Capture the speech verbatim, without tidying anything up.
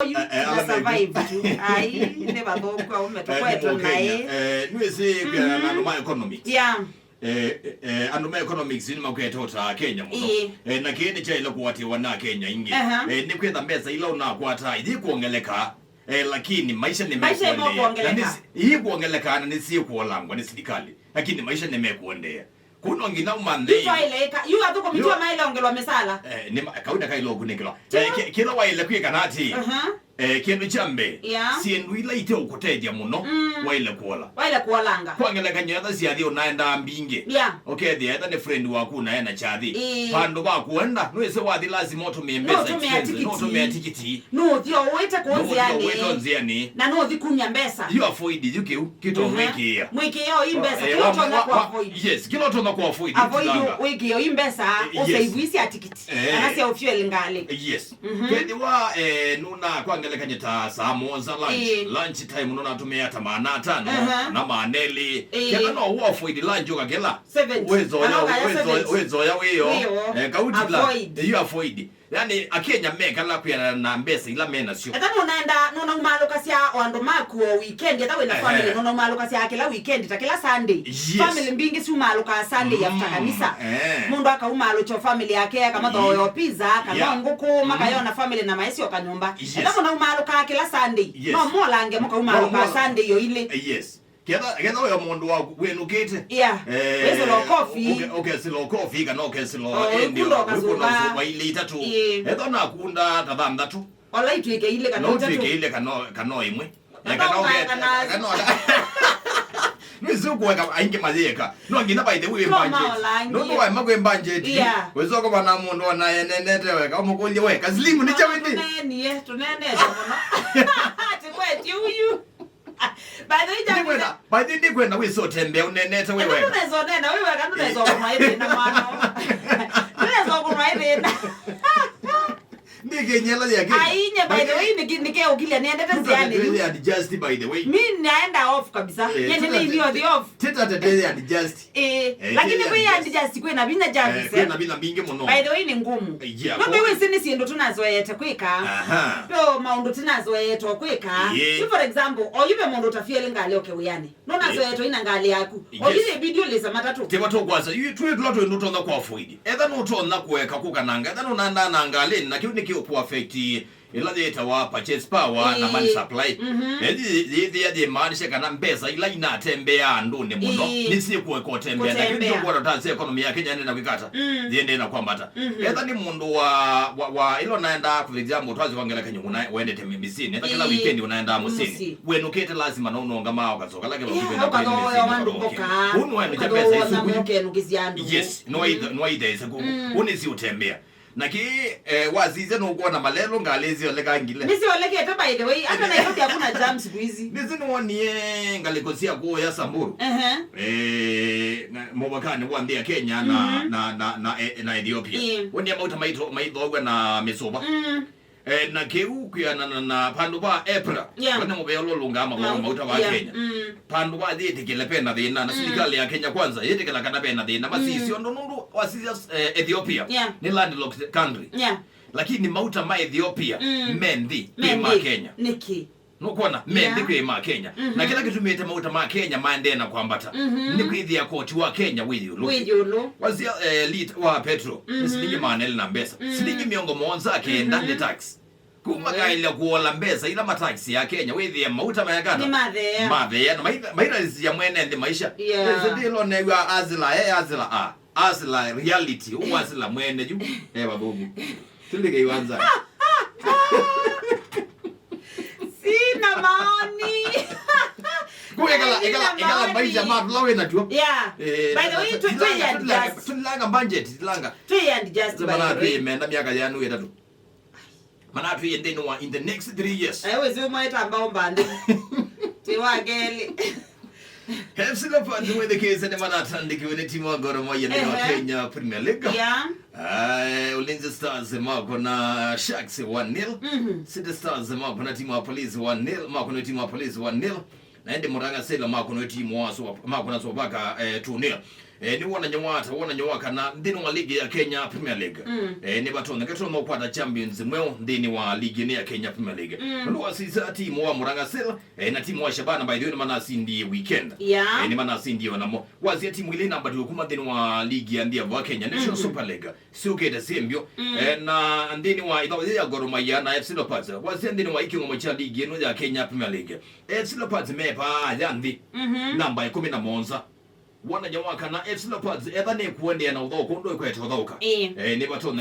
Oyu, eh, eh, na ala survive tu. Ai, nĩ vathũku aume tũkwetwe naĩ. Eh, nĩwĩsĩ kwĩana na andũ ma economics. Yeah. Eh, eh, andũ ma economics nĩ makwete ũtaa Kenya mũno. Ĩĩ. Eh, na kĩĩ nĩ kyaĩle kũatĩwa na Kenya ingĩ. Aha. Eh, nĩ kwĩtha mbesa ila ũnakwata ithi kuongeleka. Eh, lakini maisha nĩ mekuongeleka. Maisha nĩ mekuongeleka. Na nĩ si-, ii kuongeleka na nĩ si kuolangwa nĩ sirikali. Lakini maisha nĩ mekuendelea. Kũu no nginya ũmanthe. Yu twaĩle ĩka, yu athũkũmi twa maĩle ongelwa mĩsala. Eh, nĩ ma-, kau nĩ kaĩle ũkunĩkĩlwa. Eh, ki-, kĩla waĩle kwĩka na atĩ, aha, eh, kĩndũ kya mbee, yeah, syĩndũ ila ite ũkũtethya mũno, mm, waĩle kuola. Waĩle kuolanga. Kwa ngelekany'o, etha syathi ũnaendaa mbingĩ. Yeah. Ũkethĩa etha nĩ friend waku na ena kyathi. Ĩĩ. Vandũ va kuenda, nĩwĩsĩ wathi lazima ũtũmĩe mbesa expensive. Nũtũmĩa tikiti. Nũtũmĩa tikiti. Nũũthi o ũĩte kũu nzĩanĩ. Nũũthi o ũĩte nzĩanĩ. Na nũũthi kumya mbesa. You avoid yu kĩu, kĩto mwĩkĩĩa. Mwĩkĩĩa o i mbesa. Eh, kĩla ũtonya kũ avoid. Yes, kĩla ũtonya kũ avoid. Avoid wĩkĩĩa o i mbesa, eh, yes, ũsave sya tikiti. Eh. Kana sya ũfuel ngalĩ. Yes. Mhm. Kethĩwa, eh, nũna kwa ngelekany'o ta saa mũonza lunch. Eh. Lunch time nũnatũmĩa ta maana atano, aha, na maana elĩ. Eh. Ketha no ũ avoid lunch ũkakĩla. Seventy. Wĩzoya, kana ũkaya wĩzoya, seventy. Wĩzoya wĩyo. Wĩyo. Eh, kautila. Avoid. You avoid. Yani, Akenya mekala kwĩanana na mbesa ila menasyo. Etha nũnaenda, nũnaumaalũkasya o andũ maku o weekend, etha wĩna, ehe, family, nũnaumaalũkasya kĩla weekend, ta kĩla Sunday. Yes. Family mbingĩ siumaalũkaa Sunday after, mm, kanisa. Eh. Mũndũ akaumaalũkya o family yake, akamathoea o pizza, kana, yeah, ngũkũ, mm, makayona family na maisyoka nyũmba. Yes. Etha mũnaumaalũkaa kĩla Sunday, yes, no molange mũkaumaalũkaa, no mola-, Sunday yo ilĩ. Yes. Ketha, ketha wĩ o mũndũ wa wĩnũkĩte. Yeah. Eh, wĩsĩla o coffee. Ũke-, ũkesĩla o coffee kana ũkesĩla o, oh, ĩndĩ, wĩkunda o, wĩkunda o kasũva. Kasũva ilĩ itatũ. Ĩĩ. Etha nakunda ta thanthatũ. Ola itwĩke ilĩ kana itatũ. No itwĩke ilĩ kana, kana ĩmwe. Na eh, kana ũke-, kana, kana, nĩsĩ ũkũeka aingĩ mayĩka. No nginya by the way, no budget. Maolangie. Nũndũ waema kwĩ budget. Yeah. Wĩsoko vana mũndũ ona enenete weka, ũmũkũlye we, kasilimu nĩ kyaũ ĩndĩ? Tũnenie, tũnenete mũno. Ati kwetie uyu. By the way, Jack, ndikwenda, by the way, ndikwenda wĩse ũtembea ũnenete wĩ weka. Ndũnesa ũnena wĩ weka, ndũnesa kũnwa ĩthĩna mwana. Ndũnesa kũnwa ĩthĩna. Ndikenyela ya kĩ. Ai, nye, by the way, nike-, nikeũkilya nĩendete nzĩanĩ yu. Adjust, by the way. Mi naenda off kabisa. Eh, nye nene indio the off. Teta tete ya adjust. Eh, eh, lakini kwĩ ya adjust kwĩ na vinya, eh, Jarvis, kwĩ na vinya mbingĩ mũno. By the way, nĩ ngumu. Yeah, nũndũ wĩsĩ nĩ syĩndũ tũnazoeete kwĩka. Aha. Ndo maũndũ tũnazoeete kwĩka. Yeah. Si for example, oyu ve mũndũ ũtafiele ngalĩ oke wĩanĩ. Nũnazoeete ina ngalĩ yaku. Yes. Oyu nĩ video lesa matatũ. Tĩva tũkwasa, yu twĩ tũla twĩ nũtonya kwa avoid. Etha nũtonya kũeka kũkananga, etha nũnandaa na ngalĩ, na kĩu nĩkĩũkũ affect ĩla yĩtawa purchase power na money, ĩĩ, supply. Mhm. Ĩĩ, yĩ-, yĩ-, yĩmaanisha kana mbesa ila inatembeaa andũnĩ mũno, ĩĩ, nĩsyĩkũeka ũtembea. Na kĩu, kũtembea, nĩkyo kwona ta economy ya Kenya ĩnena kwĩka ata? Mm. Yĩendeee na kwambata. Mhm. Etha nĩ mũndũ wa, wa, wa, ĩla ũnaendaa, for example, twasye kwa ngelekany'o, ũna-, wendete mĩsyĩnĩ. Etha kĩla, ĩĩ, weekend ũnaendaa mũsyĩnĩ. Mũsyĩ. Wenũkĩte lazima no ũnũngamaa ũkasoka lake, yeah, ũkavĩta ũkathooa, ũkavĩta andũ ũkũka. Ũkavĩta. Ũnũ wendete mbesa isu, ũkũka. Ũnũenũkĩenũkĩsya andũ. Yes, no either, no either ĩse kũ. Mm. Ũnĩsi ũtembea. Na kĩ, eh, wasisya nũkwona malelũ ngalĩ syolekangile. Nĩsyolekete, by the way, hata Nairobi hakuna jam siku hizi. Nĩsĩ nĩwonie ngalĩko sya kũya Samburu. Ehe. Eh, na, mũvakanĩ wa nthĩ ya Kenya na, mhm, na, na, na, eh, na Ethiopia. Ĩĩ. Wonie mauta maitho, maithoew'a na mĩsũva. Mm. Eh, na kĩu kwĩanana na vandũ va EPRA. Yeah. Wone mũvea ũla ũlũngaa mavao, mau, mauta va, yeah, Kenya. Mm. Vandũ va yĩtĩkĩle vena thĩna, na, mm, silikalĩ ya Kenya Kwanza yĩtĩkĩla kana vena thĩna. Mm. Masisya ũndũ nũndũ wasisya, eh, Ethiopia, yeah, nĩ landlocked country. Yeah. Lakini mauta ma Ethiopia, mm, me nthĩ, me nthĩ kwĩ ma Kenya. Nĩkĩ? Nũkwona? Me, yeah, nthĩ kwĩ ma Kenya. Mhm. Na kĩla kĩtumĩte mauta ma Kenya maendee na kwambata, mhm, nĩ kwĩthĩa koti wa Kenya wĩ ĩũlũ. Wĩ ĩũlũ. Wasisya, eh, lita wa petrol, nĩ, mhm, silingi maana elĩ na mbesa. Mm. Silingi mĩongo mũonza kenda, mhm, nĩ tax. Kuma, mm, kaĩlya kũola mbesa ila mataxi ya Kenya, wĩthĩe mauta mayakana. Nĩ mathea. Mathea, na maitha-, mairaisya mwene nthĩ maisha. Yeah. Ĩsĩ ndĩlo new'a asila, e asila a. Asila reality, ũ asila mwene yu, e vathũku. Tũlike iwanza. Sina maoni. Kũ ekala, ekala, ekala maisha ma tũla wĩ natuo. Yeah. Eh, by the way, tũ-, tũlanga, tũlanga budget, tũlanga. Twĩ adjust, by the way. Twĩ menda miaka yanu ĩtatũ. Mana twĩ nthĩnĩ wa in the next three years. Ayo wezi umwe tamba omba nthĩ. Twĩ wa kelĩ. F C Leopards mwĩthĩkĩĩsya nĩ manatandĩkiwe nĩ timu wa Gor Mahia nthĩnĩ wa, ehe, Kenya Premier League. Yeah. Eh, Ulinzi Stars makona Sharks one nil. Mhm. City Stars makona timu wa Police one nil. Makona timu wa Police one nil. Na ĩndĩ Murang'a Sailor makona timu wa Sofa-, makona Sofapaka, eh, two nil. Eh, nĩ wonany'o wa ata? Wonany'o wa kana nthĩnĩ wa ligi ya Kenya Premier League, mm, eh, nĩ vatonyeka tũno kwata champions mweũ nthĩnĩ wa ligi ĩno ya Kenya Premier League. Mm. Nũndũ wasisya timu wa Murang'a Seal, eh, na timu wa Shabana, by the way, nĩ manasindie weekend. Yeah. Eh, nĩ manasindie onamo. Wasisya timu ile inambatiwe kuma nthĩnĩ wa ligi ya nthĩ ya vwa Kenya, National, mhm, Super League, syũkĩte syĩ mbyo. Mm. Eh, na nthĩnĩ wa ĩthaũ ya Gor Mahia na F C Leopards, wasisya nthĩnĩ wa kĩng'omo kya ligi ĩno ya Kenya Premier League, F C Leopards me vaa ya nthĩ, mhm, namba ĩkũmi na mũonza. Wonany'o wa kana F C Leopards etha nĩkũendeea na ũthaũko ũndũ ĩkwete ũthaũka. Ĩĩ. Eh, nĩvatonyeka